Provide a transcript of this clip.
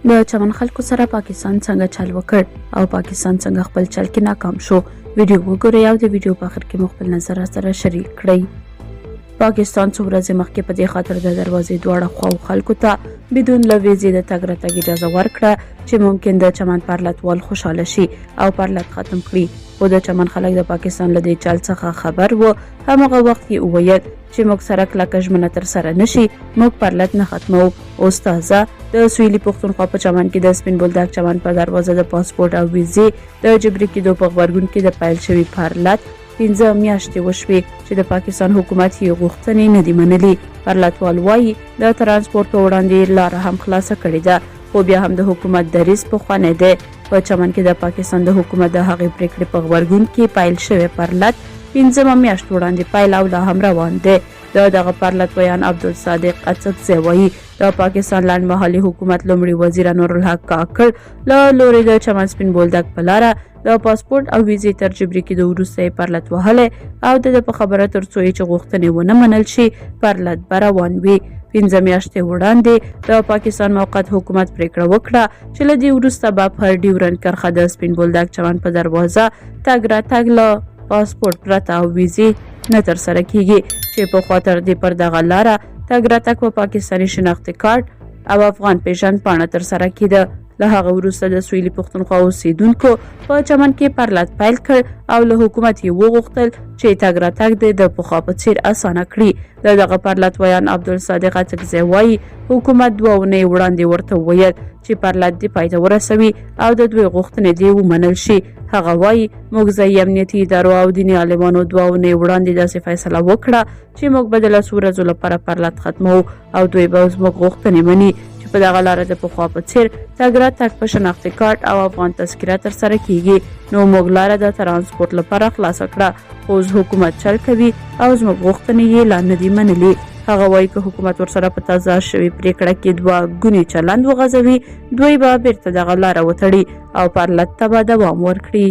د چمن خلکو سره پاکستان څنګه چل وکړ او پاکستان څنګه خپل چل کې ناکام شو؟ ویډیو وګورئ او د ویډیو په اخر کې مو خپل نظر سره شریک کړئ. پاکستان څو ورځې مخکې په دې خاطر د دروازې دواړه خواو خلکو ته بدون له ویزې د تګ راتګ اجازه ورکړه چې ممکن د چمن پرلتوال خوشاله شي او پرلت ختم کړي، خو د چمن خلک د پاکستان له دې چل څخه خبر وو. همغه وخت یې وویل چې موږ سره کلکه ژمنه ترسره نشي، موږ پرلت نه ختمو. اوس تازه د سویلي پښتونخوا په چمن کې د سپین بولدک چمن په دروازه د پاسپورټ او ویزې د جبري کېدو په غبرګون کې د پیل شوي پرلت 5 میاشتې وشوې چې د پاکستان حکومت یې غوښتنې نه دي منلي. پرلتوال وایي د ترانسپورت په وړاندې لاره هم خلاصه کړې ده، خو بیا هم د حکومت دریځ پخوانی دی. په چمن کې د پاکستان د حکومت د هغې پرېکړې په غبرګون کې پیل شوی پرلت 5مه میاشت وړاندې پیل او لا هم روان دی. د دغه پرلت ویاند عبدالصادق اڅکزی وایي د پاکستان لنډمهالي حکومت لومړي وزیر انورالحق کاکړ له لوري د چمن سپین بولدک په لاره د پاسپورت او ویزې تر جبري کېدو وروسته یې پرلت وهلی او د ده په خبره تر څو یې چې غوښتنې ونه منل شي پرلت به روان وي. 5 میاشتې وړاندې د پاکستان موقت حکومت پرېکړه وکړه چې له دې وروسته به پر ډیورنډ کرښه د سپین بولدک چمن په دروازه تګ راتګ له پاسپورت پرته او ویزې نه ترسره کیږي، چې پخوا تر دې پر دغه لاره تګ راتګ په پاکستاني شناختي کارت او افغان پیژند پاڼه ترسره کیده. له هغه وروسته د سویلي پښتونخوا اوسیدونکو په چمن کې پرلت پیل کړ او له حکومت یې وغوښتل چې تګ راتګ دې د پخوا په څیر اسانه کړي. د دغه پرلت ویاند عبدالصادق اڅکزی وایي حکومت 2 اونۍ وړاندې ورته وویل چې پرلت دې پای ته ورسوي او د دوی غوښتنې دې ومنل شي. هغه وایي موږ ځایي امنیتي ادارو او دیني عالمانو 2 اونۍ وړاندې داسې فیصله وکړه چې موږ به د 10 ورځو لپاره پرلت ختموو او دوی به زموږ غوښتنې مني چې په دغه لاره د پخوا په څیر تګ راتګ په شناختي کارت او افغان تذکره ترسره کیږي. نو موږ لاره د ترانسپورت لپاره خلاصه کړه، خو اوس حکومت چل کوي او زموږ غوښتنې یې لا نه دي منلي. هغه وایي که حکومت ورسره په تازه شوې پرېکړه کې 2 ګونی چلند وغځوي، دوی به بیرته دغه لاره وتړي او پرلت ته به دوام ورکړي.